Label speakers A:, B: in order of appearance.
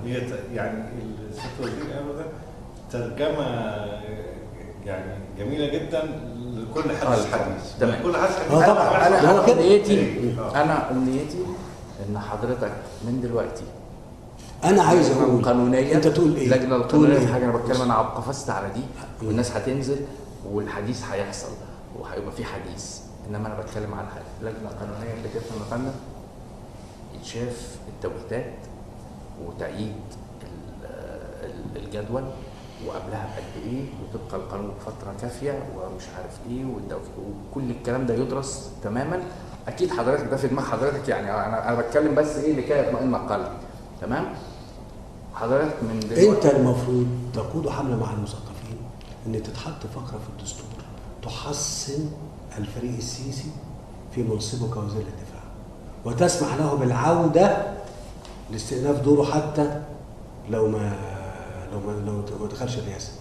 A: هي يعني الست وزير قالوا ده ترجمه يعني جميلة جدا لكل حدث حديث.
B: تمام.
A: كل حدث حديث.
C: طبعا.
B: انا امنيتي، انا امنيتي ان حضرتك من دلوقتي،
C: انا عايز اقول
B: قانونية،
C: انت تقول ايه؟
B: اللجنة القانونية في حاجة، انا بتكلم، انا قفزت على دي، والناس هتنزل والحديث هيحصل وهيبقى في حديث، انما انا بتكلم على اللجنة القانونية اللي كانت يا فندم يتشاف التوقيتات وتأييد الجدول وقبلها بقد ايه، وطبق القانون فترة كافيه ومش عارف ايه، وكل الكلام ده يدرس تماما. اكيد حضرتك ده في دماغ حضرتك، يعني انا بتكلم بس ايه لكي يطمئن قلبي. تمام؟ حضرتك من دلوقتي
C: انت المفروض تقود حمله مع المثقفين ان تتحط فقره في الدستور تحصن الفريق السيسي في منصبه كوزير للدفاع، وتسمح له بالعودة لاستئناف دوره حتى لو ما دخلش الرئاسة.